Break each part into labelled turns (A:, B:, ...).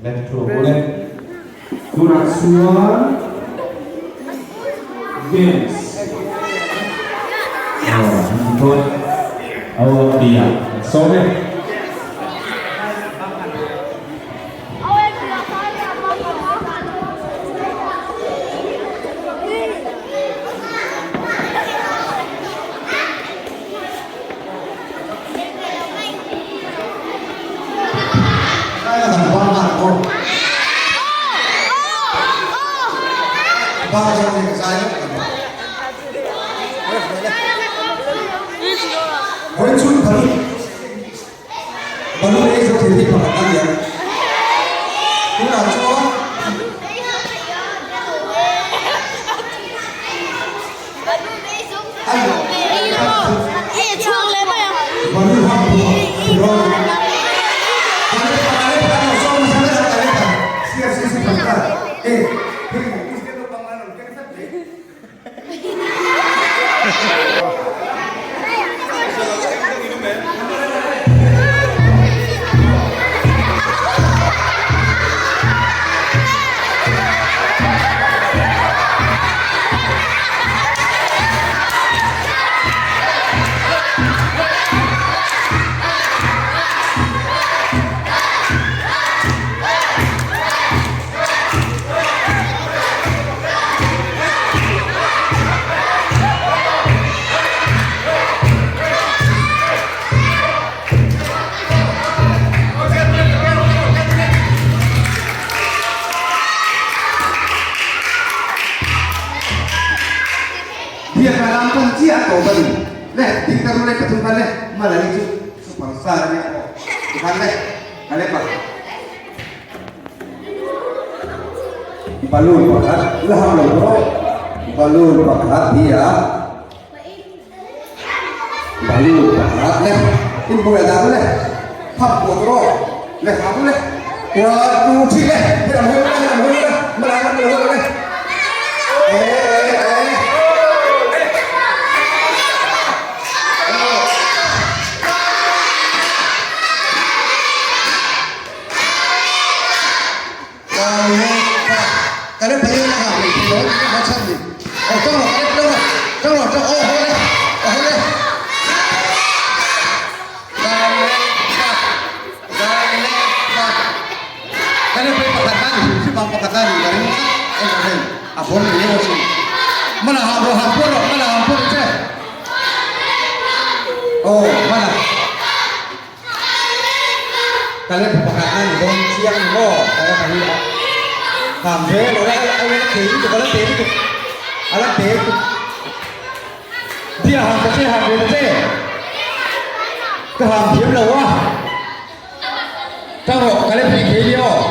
A: Metro le tunah chuan games aw an ti dawn aw tia an sawm e.
B: Biakna lam tan chiah a tawp a ni. Le, ding ta ru le pathum khan le, Malani chu superstar a nia aw. Tikhan le, ka le pa. Balloon pakhat la ham lo rawh. Balloon pakhat hi a Balloon pakhat le inbuai dan le ham pawh rawh le ham le one two three le helam hawi le helam hawi le malai lam hawi le e e e.
A: Kalep pakhat na ni dawn chiang ni maw kalep a hi a ham ve lo a a la te lutuk a la te lutuk a la te lutuk bia ham ta che ham ve ta che ka ham thiam lo a tang rawh kalep hi thei nia aw.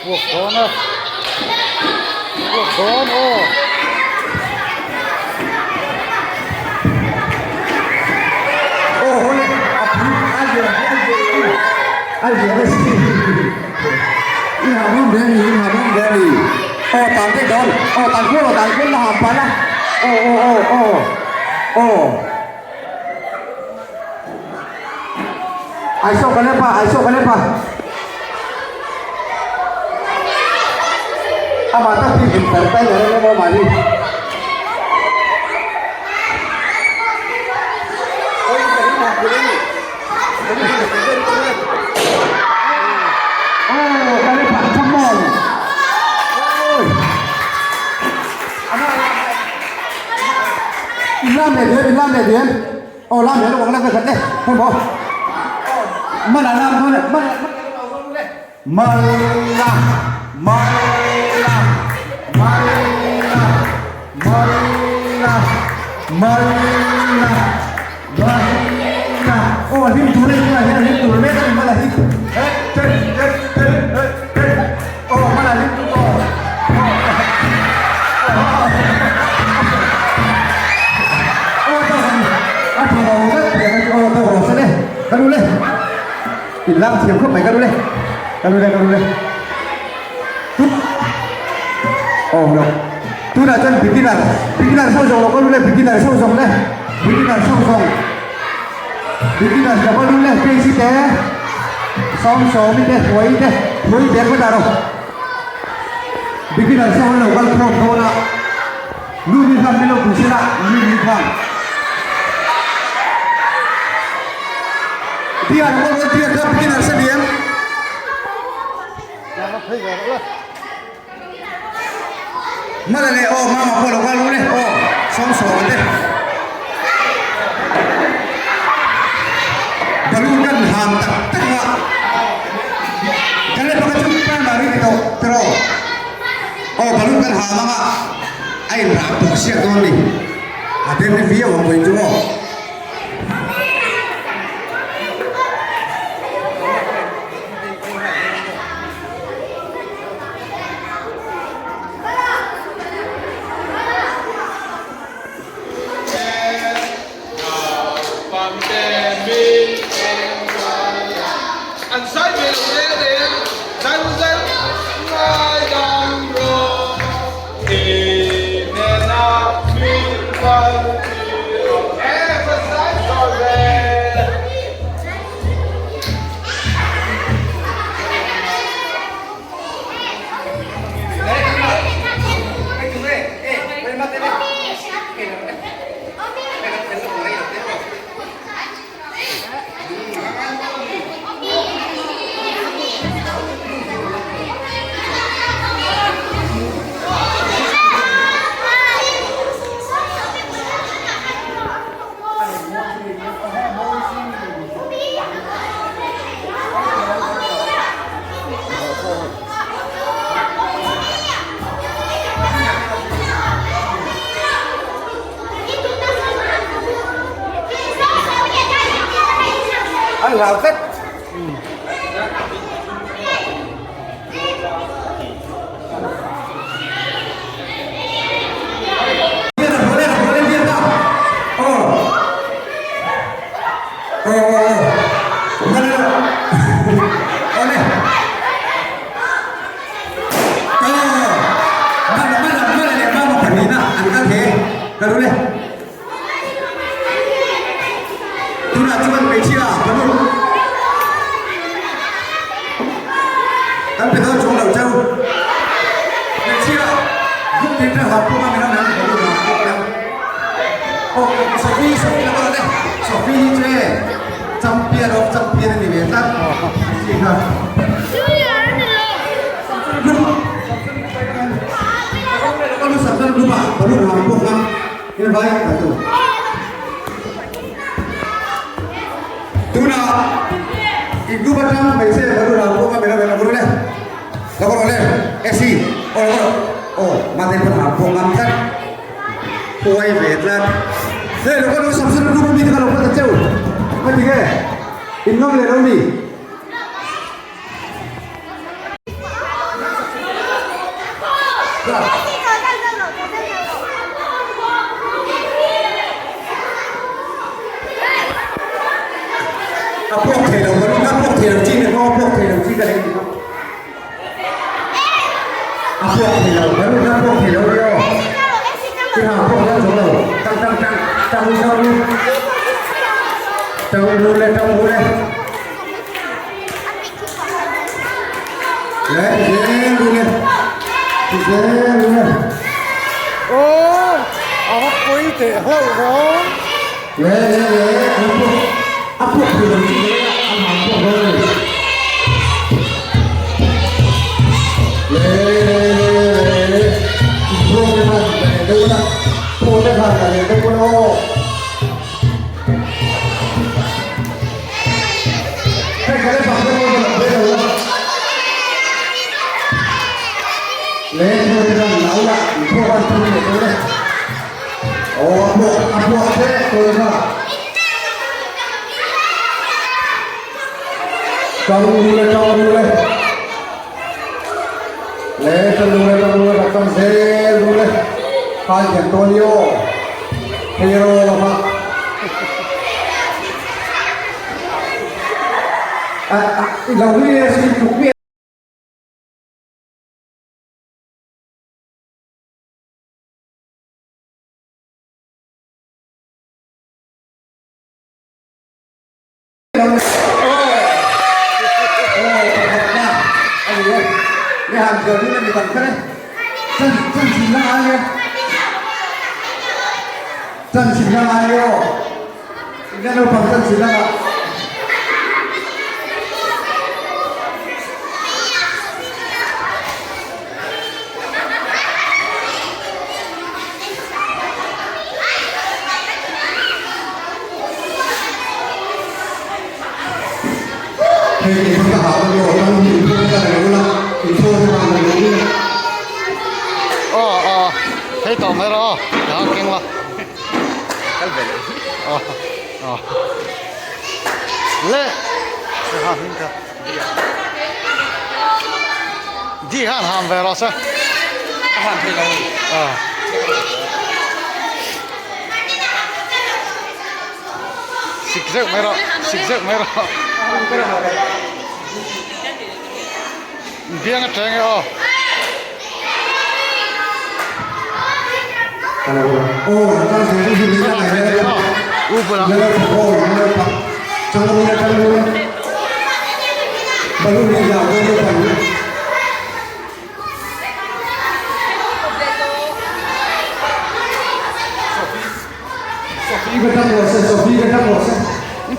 C: Puak dawn a puak dawn aw.
A: Aw hawle a pui a lian hi a lian a lian a si i ham awm ve a ni i ham awm ve a ni aw tan daih dawn aw tan kual aw tan kual la ham pah la aw aw aw aw aw Aisaw ka lep a aisaw ka lep a amah tak hi entertainer a nia maw mahni. Lam leh diam, lam leh diam. Aw lam leh wang lam ka khat le. Hei maw. Mana lam dawn le. Mana Mala Mala Mala Mala Mala Mala Aw hlim tur a ni tunah hian a hlim tur mek a ni Mala hi. Aw Mala hlim tur aw. Aw a tha lo vek tih ang aw tawk rawh se le ka nu le. In lam thiam khawp mai ka nu le ka nu le ka nu le tut awm lo tunah chuan beginner beginner ho zawng lo ka nu le beginner ho zawng le beginner ho zawng beginner lo ka nu le phei te sawm sawmi te huai te huai bek vek a rawh beginner ho an lo kal khawm dawn a nu ni khan min lo pui sela nu ni khan Diar mo mo diar ka beginner sa diam. Mala le o mama polo ka lu le o som so te. Balloon kan ham tak tak nga. Kan le paka chu primary ni to tro. O balloon kan ham anga ai ra po siak don ni. A den ni viau ang pawhin chu maw.
D: An zai ve lo reng reng, zai ru zai ru ngaidam rawh.
A: An hlau tlat.
B: Tunah chuan hmeichhia balloon kan pe dawn chuang lo cheu. Hmeichhia group tin te hap pawh a min ang balloon hap pawh ang. Aw Sophie Sophie la kawt a Sophie hi chu e champion of champion a ni ve tlat. Chi kha. Balloon hap pawh ang in vai ka tu. Tuna igu batang hmeichhe baru ram pawh kha mera mera baru le la kawr le esi aw la kawr aw mate pawh ram pawh ngam tlat huai ve tlat hei lo kawr samson group ami te kha lo kal ta cheu ka ti nge in ngam leh lo mi. A puak thei lo ka a puak thei lo chi ni maw a puak thei lo chi ka nei ni maw a puak thei lo ka a puak thei lo rio chi ha puak lo zo lo tang tang tang tang tang tang lu le tang lu le
C: Aw a va pawi teh hlauh rawng.
A: deuh a, phone khan la leh deuh a aw. Hei ka le bang deuh a ve lo a. Le phone te khan nau la, in thawk an thun leh deuh le. Aw a buak a buak te tawi kha. Tang ru le tang ru le. Le tang ru le tang ru le ka tang zel ru le. Khan hian Tonio hero lama. A a i lo hi e si tuk mi.
C: Aw aw thei tawh mai rawh aw ka han keng la
D: Kal ve leh
C: aw aw le ha hming kha Di khan ham ve rawh se
D: A ham thei lo
C: aw Sik zeuh mai rawh sik zeuh mai rawh Biang atang e aw.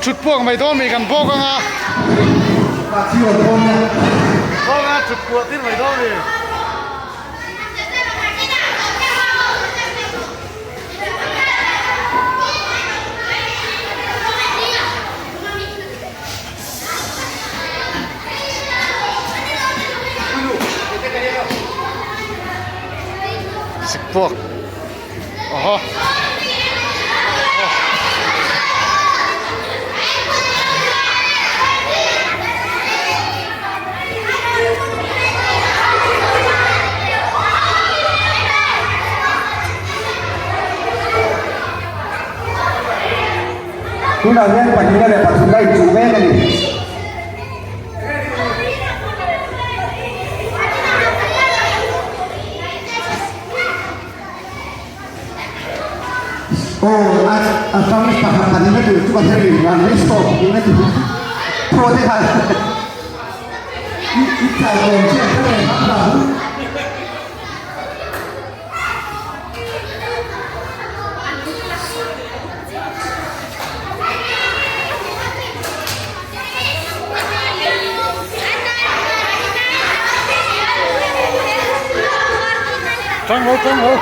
C: Thut puak mai dawn mi kan bawk anga bawk anga thut puah tir mai dawn mi. Sikpuak Aha.
A: Tunah hian pahnihna leh pathumna inchuh mek a ni. Aw a a tang pakhat han in a tur chu ka hre rih ran mai stop in a ti thaw te khan i i chai awm chiah kha le hak dan
C: Tang ho tang ho.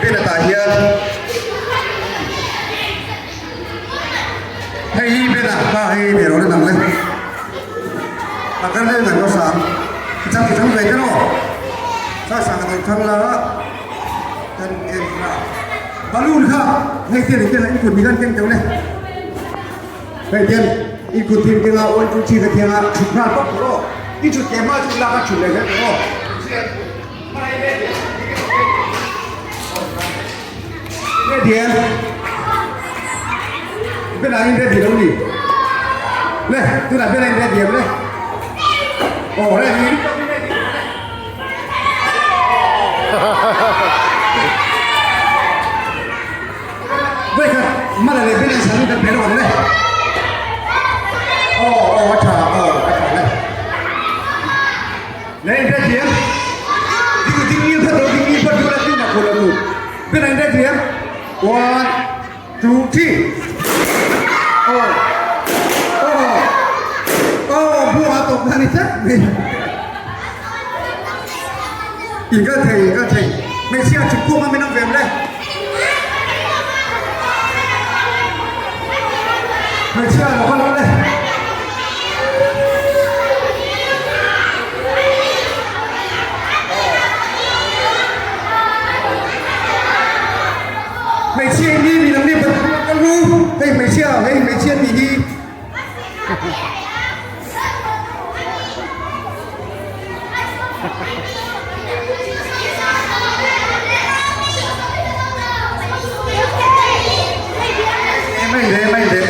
B: Benatah hian hei hi Bena kha hei ve rawh le nang le a kal vel nang lo sang i chang i chang ve deuh.
A: ten aw. Sa sang a thang la kan en la. Balloon kha hei ten in ken in kut mi kan keng teuh le. Hei ten in kut thim kenga 1 2 3 ka thianga thut nghal pawp tur aw. I thut ke hma chu lak a thut leh hle tur aw. Ready em? Bên anh ready đâu nhỉ? Lên, tôi là bên anh ready em đấy. Ồ, ready. Vậy kha, mà là bên anh sáng được bé rồi đấy. Ồ, ồ, chà, ồ, chà đây. Lên ready em? Bên anh ready em? 1 2 3. Oh. Oh. Oh, buah tawp na ni tlat mai. In kal thei, in kal thei. Hmeichhia thut khum a min awm ve em le? Hmeichhia lo kal le. Hmeichhia hi mi lam ni ka lu hei hmeichhia hei hmeichhia tih hi mai le mai le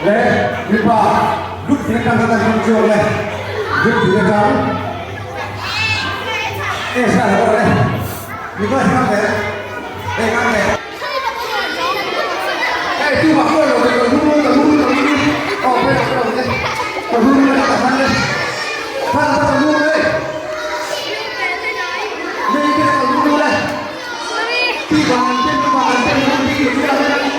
A: Le mipa group thing atang khan kan chhuak le group thing atang e sa lo le mipa thing ang ve e ang ve e tu ma ko lo ke ko lu ko lu ko lu o pe ko le ko lu le ka san le phan ka lu le me ke ko lu le ti ba te ba te lu ti ti la la la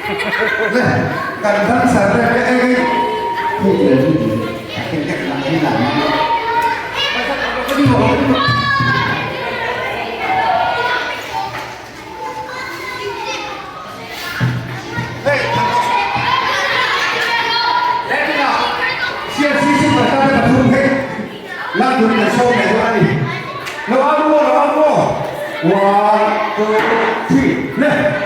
B: Le kan dancer te te ei ei hei le ni a ken tek lang hi lang Hey, CFC superstar te pathum hei lak turin an sawm leh dawn a ni. Lo au ru aw, lo au ru aw. One, two, three, le.